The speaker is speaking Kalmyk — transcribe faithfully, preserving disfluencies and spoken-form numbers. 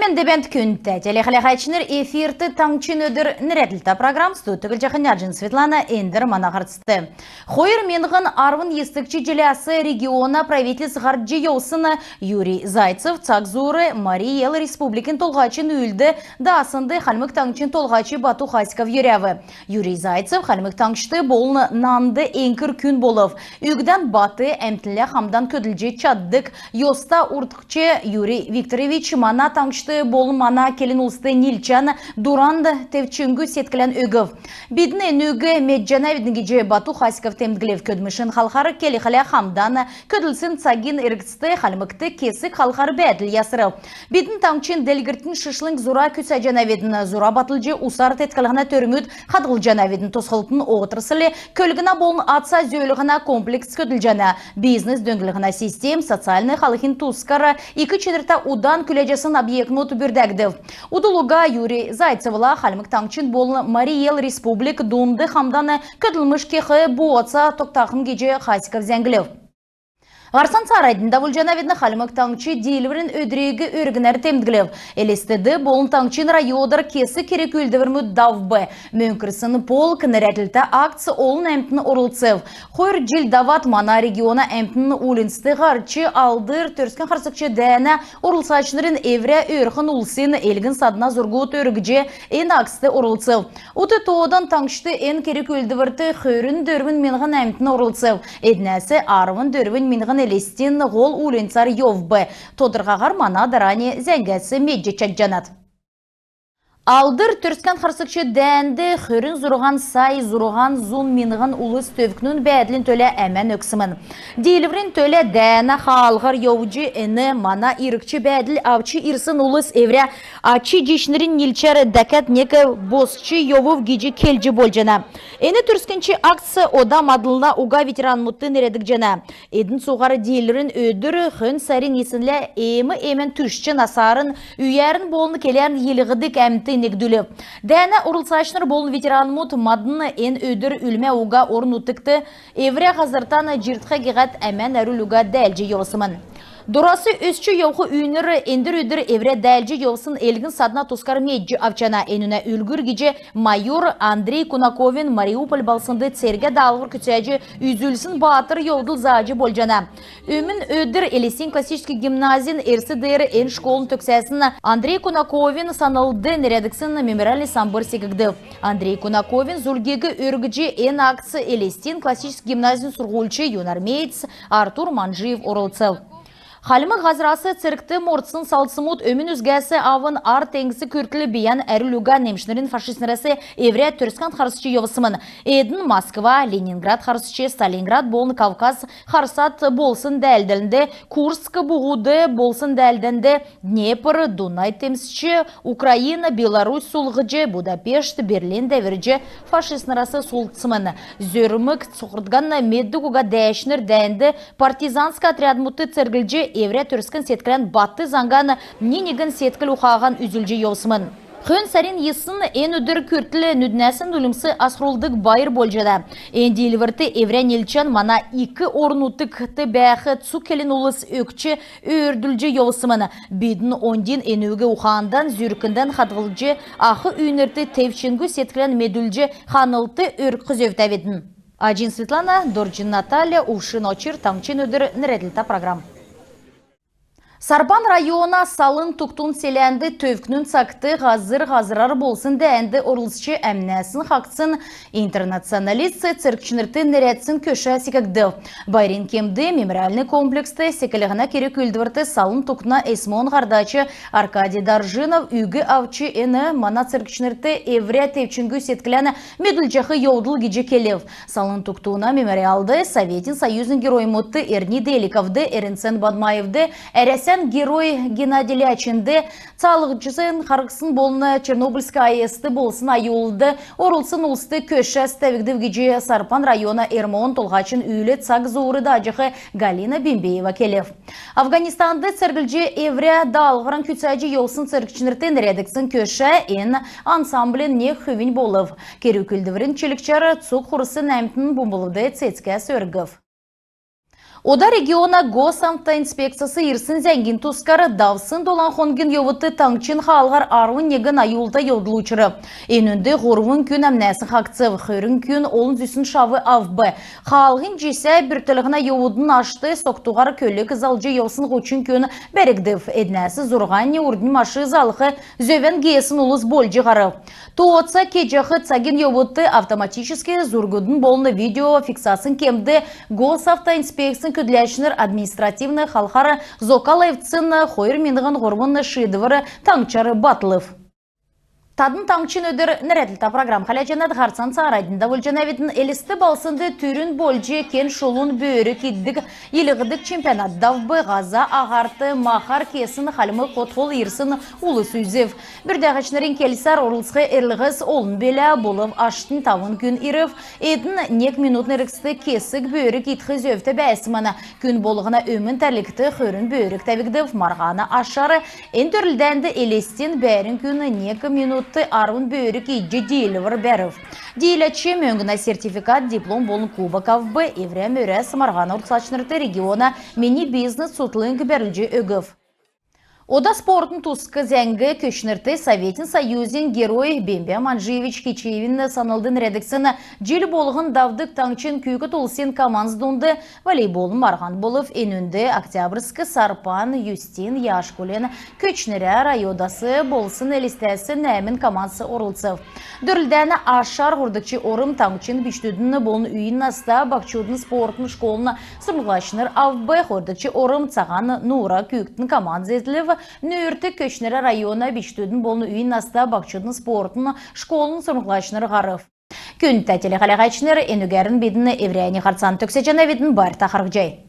Энүгәрн бәәнт, күндтә телехәләһәчнр. Эфирт «Таңһчин өдр» нерәдлтә программ. Студьд Түглҗәхнә Җин Светлана. Эндр мана һарцд. Хойр миңһн арвн йисдгч җиләс региона правительств һардҗ йовсн Юрий Зайцев цаг зуур Марий Эл Республикин Толһачин үүлд дааснд Хальмг Таңһчин Толһач Бату Хасиков йөрәв. Юрий Зайцев Хальмг Таңһчд болн нанд эңкр күн болв. Үгдән бат, әмтнлә хамдан көдлҗ чаддг, йоста урдкч. Юрий Викторович мана таңһчд болн мана келн улст нилчән, дуран, тевчңгү седклән өгв. Бидн энүг медҗәнәвидн гиҗ Бату Хасиков темдглв. Көдлмшин халхар келхлә, хамдан көдлсн цагин эргцд Хальмгт кесг халхар бәәдл ясрв. Бидн таңһчин делгрлтин шишлң зура күцәҗәнәвидн. Зура батлҗ, усар тетклһнә төрмүд хадһлҗанавидн. Тосхлтын отрасль көлгнә болн аца зөөлһнә комплекс көдлҗәнә. Бизнес дөңнлһнә систем, социальн халхин тускар ик чинртә удан күләҗәсн объектмуд бүрдәгдв. Удл уга Юрий Зайцевла Хальмг Таңһчин болн Марий Эл Республик дунд хамдан көдлмш кех бооца тогтахмн гиҗ Хасиков зәңглв. Һарцан цааранднь давулҗанавидн. Хальмг Таңһч Диилврин өдриг өргнәр темдглв. Элстд болн таңһчин районмудар кесг керг-үүлдврмүд давв. «Мөңкрсн полк» нерәдлтә акцд олн әмтн орлцв. Хойр җил давад мана региона әмтн уульнцд һарч, Алдр Төрскән харсгч дәәнә орлцачнрин эврә өөрхн улсин элгн-садна зургуд өргҗ, эн акцд орлцв. Ут тоодан таңһчд эн керг-үүлдврт хөрн дөрвн миңһн әмтн орлцв. Эднәс арвн дөрвн миңһн Элстин һол уульнцар йовв. Тодрхаһар мана дарани зәңгәс медҗ чадҗанат. Алдр Төрскән харсгч дәәнд хөрн зурһан сай зурһан зун миңһн улс төвкнүн бәәдлин төлә әмән өгсмн. Диилврин төлә дәәнә хаалһар йовҗ, эн мана иргч бәәдл авч ирсн улс эврә ач-җичнрин нилчәр дәкәд нег босч йовв гиҗ келҗ болҗана. Эн төрскнч акц ода маднла уга ветеранмудт нерәдгдҗәнә. Эдн цуһар Диилврин өдр, хөн сарин йиснлә, ээм-ээмән, түшчнь, насарн, үйәрн болн келәрн йилһдг әмт негдүлв. Дәәнә орлцачнр болн ветеранмуд мадн эн өдр үлмә уга орн-нутгт, эврә һазртан җирһтхә гиһәд, әмән әрвлл уга дәәлдҗ йовсмн. Дорас өсч йовх үйнр эндр өдр эврә дәәлдҗ йовсн элгн-садна тускар медҗ авчана. Энүнә үлгүр гиҗ майор Андрей Кунаковин Мариуполь балһснд цергә даалһвр күцәҗ үзүлсн баатр йовдл зааҗ болҗана. Өмн өдр Элстин классическ гимназин эрс деер эн школын төгсәсн Андрей Кунаковин санлд нерәдгдсн мемориальн самбр секгдв. Андрей Кунаковин зульгиг өргҗ, эн акцд Элстин классическ гимназин сурһульч, юнармеец Артур Манжиев орлцв. Хальмг һазрас цергт мордсн салдсмуд өмн үзгәс авн Ар теңгс күртл бийән әрвлл уга немшнрин фашистнрәс эврә Төрскән харсч йовсмн. Эдн Москва, Ленинград харсч, Сталинград болн Кавказ харсад болсн дәәлдәнд, Курск буһуд болсн дәәлдәнд, Днепр, Дунай темсч, Украина, Беларусь сулдхҗ, Будапешт, Берлин дәврҗ, фашистнрәс сулдхсмн. Зөрмг цуһардган меддг уга дәәчнр дәәнд партизанск отрядмудт церглҗ, эврә төрскн седклән, бат заңган, ни-негн седкл ухаһан үзүлҗ йовсмн. Хөн сарин йисн эн өдр күртл нүднәсн нулимс асрулдг байр болҗана. Эн диилврт эврә нилчән мана ик орн-нутгт бәәх цуг келн улс өгч, өөрдүлҗ йовсмн. Бидн оньдин энүг ухандан, зүркндән хадһлҗ, ах үйнрт тевчңгү седклән медүлҗ, ханлт өргх зөвтәвидн. Аҗин Светлана, Дорҗин Наталья, Увшин Очр, «Таңһчин өдр» нерәдлтә программ. Сарпан района Салын Тугтун селәнд төвкнүн цагт һазр-һазрар болсн дәәнд орлцҗ әмнәсн хаһцсн интернационалист цергчнрт нерәдсн көшә секгдв. Байрин кемд мемориальн комплекст секлһнә керг-үүлдврт Салын Тугтуна СМО-н һардач Аркадий Даржинов үг авч, эн мана цергчнрт эврә тевчңгү седклән медүлҗәх йовдл гиҗ келв. Салын Тугтуна мемориалд Советин Союзин Героймудт Эрдни Деликовд, Эрнцен Бадмаевд, Әрәсән Герой Геннадий Лячинд, цалһҗн харһсн болн Чернобыльск АЭС-т болсн аюлд орлцсн улст көшәс тәвгдв гиҗ Сарпан района РМО-н толһачин үүл цаг зуур дааҗах Галина Бембеева келв. Афганистанд церглҗ, эврә даалһвран күцәҗ йовсн цергчнрт нерәдгдсн көшә эн ансамблин нег хүвинь болв. Керг-үүлдврин чилгчәр цуг хурсн әмтн бумблвд цецгәс өргв. Ода региона Госавтоинспекцияс ирсн зәңгин тускар. Давсн долан хонгин йовудт таңһчин хаалһар арвн негн аюлта йовдл учрв. Энүнд һурвн күн әмнәсн хаһцв, хөрн күн олн зүсн шав авв. Хаалһин җисә бүртклһнә йовудын ашт согтуһар көлг залҗ йовсн һучн күн бәргдв. Эднәс зурһань урднь машин залх зөвән геесн улс болҗ һарв. Тооца кеҗәх цагин йовудт автоматическ зургудын болн видеофиксацин кемд Госавтоинспекцин көдләчнр административн халхар зокал эвдсн хойр миңһн һурвн шиидвр таңһчар батлв. Тадн «Таңһчин өдр» нерәдлһтә программ хәләҗәнәт. Һарцан цааранднь давулҗанавидн. Элст балһснд түрүн болҗ кен шулун бөрг иддг йилһдг чемпионат давв. Һаза аһарт махар кесн хальмг хот-хол ирсн улс үзв. Бүрдәһәчнрин келсәр, орлцх эрлһс олн билә, болв аштнь тавн күн ирв. Эдн нег минутын эргцд кесг бөрг идх зөвтә бәәсмн. Күн болһна өмн тәрлгт хөрн бөрг тәвгдв. Марһана ашар эн дөрлдәнд Элстин бәәрн күн нег минутд арвн бөрг идҗ диилвр бәрв. Дииләч мөңгнә сертификат, диплом болн кубок авв. Эврә мөрәс марһана орлцачнрт региона «Мини бизнес» цутхлң бәрүлҗ өгв. Ода спортын туск зәңг. Көтчнрт Советин Союзин Герой Бембә Манҗиевич Кичиевин санлд нерәдгдсн җил болһн давдг таңһчин күүкд улсин командс дунд волейболын марһан болв. Энүнд Октябрьск, Сарпан, Юстин, Яшкулин, Көтчнрә районудас болсн Элстәс нәәмн командс орлцв. Дөрлдәнә ашар хойрдгч орм таңһчин бичкдүдин болн үйин наста баһчудын спортын школын сурһмҗлачнр авв. Хойрдгч орм Цаһан Нуурин күүкдин команд эзлв. Нүүрт Көтчнрә района бичкдүдин болн үйин наста баһчудын спортын школын сурһмҗлачнр һарв. Күндтә телехәләгчнр, энүгәрн бидн эврәннь һарцан төгсәҗәнәвидн. Байрта харһцхай.